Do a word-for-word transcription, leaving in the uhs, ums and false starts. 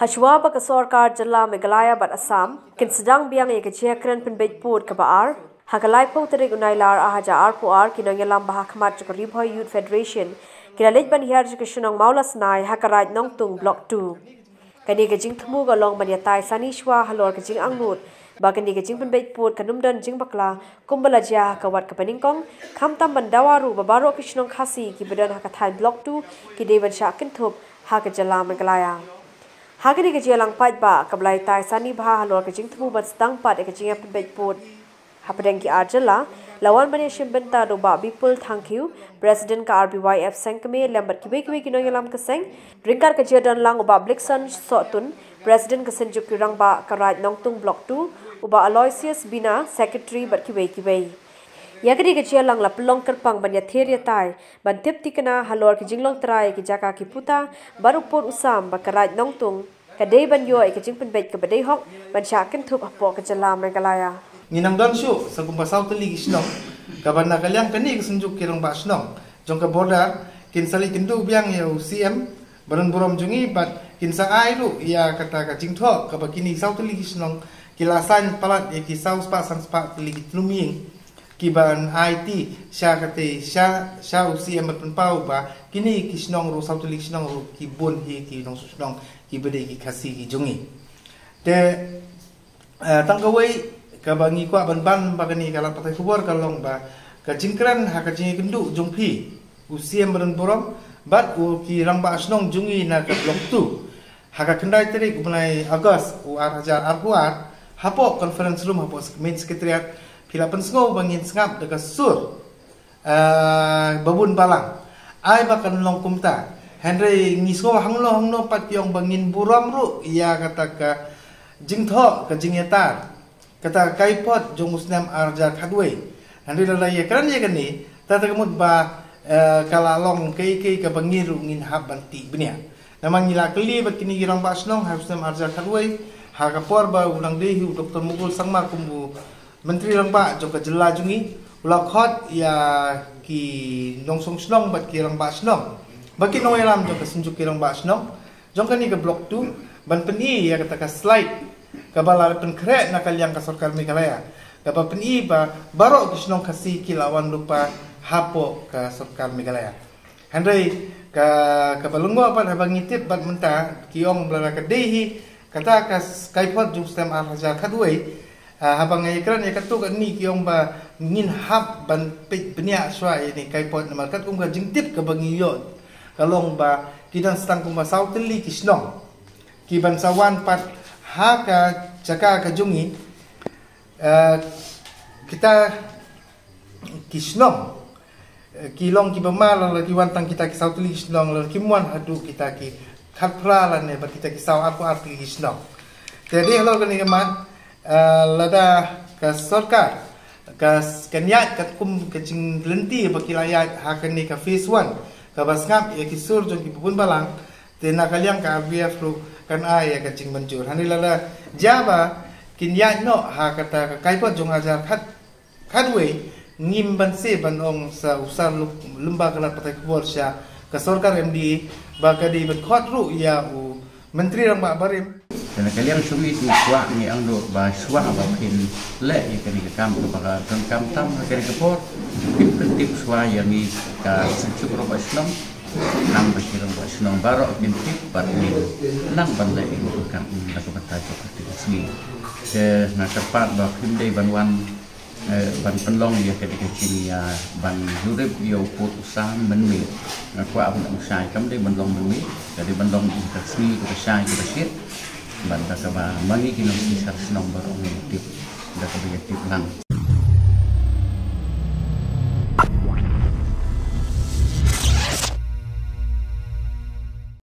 Hashwa ba ka sorkar jylla Meghalaya bad Assam kin sdang biang ïa ka jingkren pynbeit pud kaba ar, ha ka laiphew tarik u Nailar ar hajar arphew ar, ki nongïalam ba ha khmat jong ka Ri Bhoi Youth Federation ki la leit ban hiar jong ka shnong Mawlasnai ha ka Raid Nongtung Block two. Kane ka jingthmu ka long ban ïatai sani shwa halor ka jingangnud ba kane ka jingpynbeit pud kan ym don jingbakla kumba la jia ha ka wat kaba nyngkong, khamtam ban dawa ruh ba baroh ki shnong Khasi kiba don ha ka thaiñ Block two ki dei ban shah kynthup ha ka jylla Meghalaya. Ha kane ka jingïalang paidbah kaba la ïatai sani bha halor ka jingthmu ban sdang pat ïa ka jingïapynbeit pud hapdeng ki ar jylla, la wan ban ïashim bynta da u Bah Bipul Thangkhiew, President ka R B Y F Sengkmie, lem bad kiwei kiwei ki nongïalam ka seng, ryngkat ka jingdon lang u Bah Blickson Sohtun, President ka Synjuk ki Rangbah ka Raid Nongtung Block two, u Bah Aloysius Bina, Secretary bad kiwei kiwei. Ïa kane ka jingïalang la pynlong kyrpang ban ïathir ïatai ban tip thikna halor ki jinglong trai ki jaka ki puta bad u pud u sam ba ka Raid Nongtung ka dei ban ïoh ïa ka jingpynbeit kaba dei hok ban shah kynthup hapoh ka jylla Meghalaya. Ngi nang don shuh sa kumba saw tylli ki shnong kaba na ka liang kane ka Synjuk ki Rangbah Shnong jong ka border kin sa leit kynduh biang ïa u C M Bah Donburom jong ngi bad kin sa ai ruh ïa kata ka jingthoh kaba kine saw tylli ki shnong ki la sign palat ïa ki saw spah san spah tylli ki tnum ïing kiban aiti sha kata sha sha u C M ban pynpaw ba kine ki shnong ruh saw tylli ki shnong ruh ki bun hi ki nongshong shnong kiba dei ki Khasi ki jong ngi. Te, eh, tang kawei kaba ngi kwah ban ban ba kane ka lad pathai khubor ka long ba ka jingkren ha ka jingïakynduh jong phi u C M Bah Donburom bad u ki Rangbah Shnong jong ngi na ka Block two ha ka khyndai tarik u bnai August u ar hajar arphew ar hapoh conference room hapoh main secretariat. Phi la pynsngew ba ngin sngap da ka sur, eh, ba bun balang. Ai ba kan long kumta. Hynrei ngi sngew hangno hangno pat ki ong ba ngin burom ruh ïa kata ka jingthoh ka jingïatar kata ka kaipot jong u snem ar hajar khatwei. Hynrei lada ïakren ïa kane, ta ta ka mut ba, eh, ka la long kaei kaei kaba ngi ruh ngin hap ban tih bniah. Namar ngi la kylli bad kine ki Rangbah Shnong ha u snem ar hajar khatwei ha ka por ba u nang dei hi u Doktor Mukul Sangma kum u Myntri Rangbah jong ka jylla jong ngi, u la khot ïa ki nongshong shnong bad ki Rangbah Shnong ba ki nongïalam jong ka Synjuk ki Rangbah Shnong jong kane ka Block two ban pyni ïa kata ka slide kaba la pynkhreh na ka liang ka sorkar Meghalaya kaba pyni ba baroh ki shnong Khasi ki la wan lypa hapoh ka sorkar Meghalaya. Hynrei ka, kaba lyngngoh pat haba ngi tip bad mynta ki ong ba lada ka dei hi kata ka s-, kaipot jong u snem ar hajar khatwei, ah, haba nga ïakren ïa katto katne ki ong ba ngin hap ban peit bniah shuwa ïa kane ka kaipot namar katkum ka jingtip kaba ngi ïoh ka long ba ki dang sdang kumba saw tylli ki shnong kiban sa wan pat ha ka jaka ka jong ngi. Eh, kita ki shnong, eh, ki long kiba mar lada ki wan tang kita ki saw tylli ki shnong lada kim wan haduh kita ki khatphra lane bad kita ki saw arphew ar tylli ki shnong. Te dei halor kane ka mat, eh, lada ka sorkar ka s-, kan ïaid katkum ka jinglynti ba ki la ïaid ha kane ka phase one kaba sngap ïa ki sur jong kiba bun balang, te na ka liang ka R B F ruh kan ai ïa ka jingmynjur. Hynrei lada jia ba kin ïaid noh ha kata ka kaipot jong hajar khat khatwei, ngim banse ban ong sa u sar luk lymba ka lad pathai khubor sha ka sorkar M D A ba ka dei ban khot ruh ïa u Myntri Rangbah barim. Te na ka liang jong ngi ngi kwah ngi angnud ba shuwa ba phin leh ïa kane ka kam kaba ka donkam tam ha kane ka por, phin pyntip shuwa ïa ngi ka Synjuk Rangbah Shnong, nang ba ki Rangbah Shnong baroh kin tip bad ngin nang ban leh ïa ka kam da ka bynta jong ka sngi. Te nga kyrpad ba phim dei ban wan eh, ban pynlong ïa ka dei ka jingïa ban lurip ïa u pud u sam mynmiet. Nga kwah ban ong shai kam dei ban long mynmiet, ka dei ban long ïa ka sngi kaba shai kaba shit. Ban da kaba ma ngi ki nongshong shnong baroh ngi tip da kaba ïa tip lang.